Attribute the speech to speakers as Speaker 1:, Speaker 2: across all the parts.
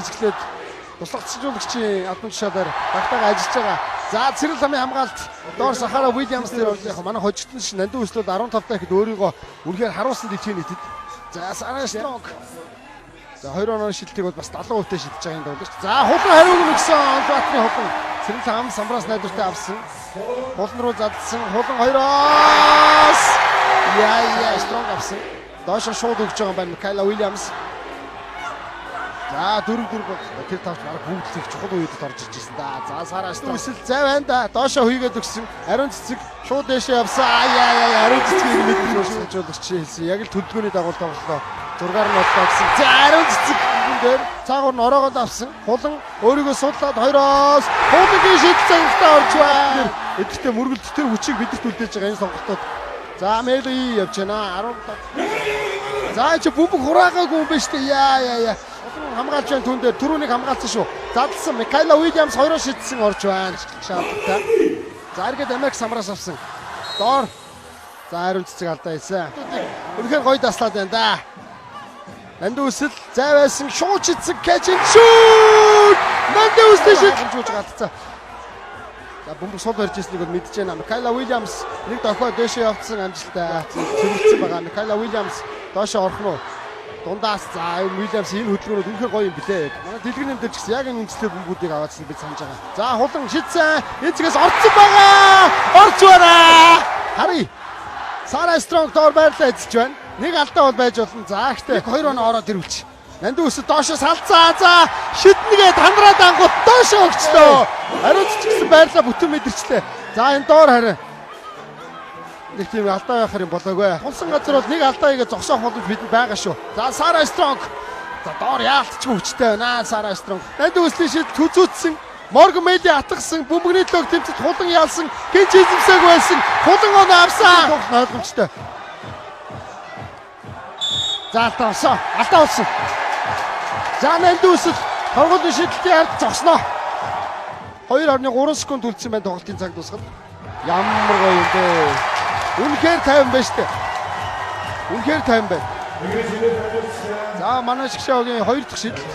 Speaker 1: жилээс эхлээд туслагдсан албан тушаалаар багтаага ажиллаж байгаа. За, Цэрэл ламын хамгаалт доор Сахара Уильямс дээр орлоо. Яг манай хожигдсон ш Нандин Үслүүд 15 таа ихэд өөрийгөө үнэхээр харуулсан дэлхийн нийтэд. За, Сара Стронг. За, 2 оноо шилтийг бол бас 70% та шидэж байгаа юм даа. За, Хулан хариуг өгсөн. Онлбаатны Хулан. Цэрэл ам самбраас найдвартай авсан. Хулан руу задсан. Хулан хоёроос. Яа яа, Стронг авсан. Доошо шууд өгч байгаа юм байна Микайла Уильямс. За, 4-4 тэр тавч бараг бүгд их чухал үедэд орж иж ирсэн да. За, Сара Үсэл зай байна да. Доошо хийгээд өгсөн. Ариун цэцэг шууд дээшээ явсан. Аа яа яа, ариун цэцгийг мэдэрч жуулагч хэлсэн. Яг л төлөвлөгөөний дагуу тоглолоо. Зургаар нь боллоо гэсэн. За, ариун цэцэг энэ дээр цаагуур нь ороогоод авсан. Хулан өөрийгөө судлаад хоёроос Хулангийн шидэл цагтаа орж байна. Эдгтээ мөргөлд тэр хүчийг бидэрт үлдээж байгаа энэ сонголтууд. За, Мели явж байна. 17. За, чи бөмбөг хураагаагүй юм байна шүү дээ. Яа яа яа. Хамгаалж байна түн дээр түрүүнийг хамгаалсан шүү. Задлсан Микайла Уильямс хоёроо шидсэн орж байна. Шаардлагатай. За, эргээд Америк самраас авсан. Доор. За, ариун цэцэг алдаа хийсэн. Үнэхээр гоё даслаад байна да. Нандин Үсэл зай байсан, шууд шидсэн, catch and shoot. Нандин Үсэл шидэлжүүлж галтцаа. За, бөмбөг сул барьж ирснийг бол мэдэж байна. Микайла Уильямс нэг дохио дээшээ явцсан, амжилттай цэвэрлсэн байгаа. Микайла Уильямс доошоо орох нь уу? Дундаас. За, Уильямс энэ хөдөлгөөнүүд үнэхээр гоё юм билээ. Манай дэлгэр нэм дээр ч гэсэн яг энэ үндэслэл бөмбүүдийг аваадсан би санаж байгаа. За, Хулан шидсэн. Энэ цэгээс орцсон байгаа. Орч байна. Харъя. Сара Стронг доор байрлал эзэлж байна. Нэг алдаа бол байж болно. За, гэхдээ хоёр оноо ороод ирүүлч. Нандин Үсэл доошо салцаа. За, шиднэгээд хандраад ангууд доошо өгчлөө. Ариун цэцэг гэсэн байрлаа бүтэн мэдэрчлээ. За, энэ доор харин нэг тийм алдаа байхаар юм болоогүй. Хулсан газар бол нэг алдаа хийгээ зогсоох боломж бидэнд байгаа шүү. За, Сара Стронг. За, доор яалтчгүй хүчтэй байна. Сара Стронг. Нандин Үслийн шид төзөөдсөн. Морган Мели атгсан. Бөмбөгний төлөөх тэмцэлт Хулан ялсан. Гинч эзэмсээг байсан. Хулан оноо авсан. Ойлгомжтой. За, алдаа болсон. Алдаа болсон. За, Нандин Үсэл торгуулийн шидэлтийн ард зогсноо. 2.3 секунд үлдсэн байна тоглолтын цаг дуусгал. Ямар гоё юм бэ? Үнэхээр тайван байна штэ. Үнэхээр тайван байна. За, манай шгшээгийн хоёр дахь шидэлт.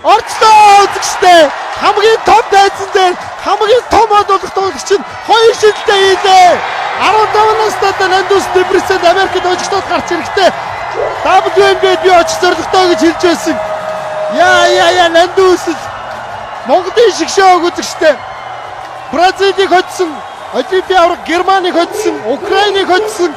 Speaker 1: Орчлоо үзэгчтэй. Хамгийн том тайзан дээр хамгийн том одуулах тоглогч нь хоёр шидэлтээ хийлээ. 15 настай Нандус Дебреценд Америкт хожигдоод гарч ирэхдээ WNBA-д би очих зорилготой гэж хэлж байсан. Яа яа яа, Нандус Монголын шгшээг үзэгчтэй. Бразилийг хоцсон, Олимпийн аварга Германыг хоцсон, Украиныг хоцсон.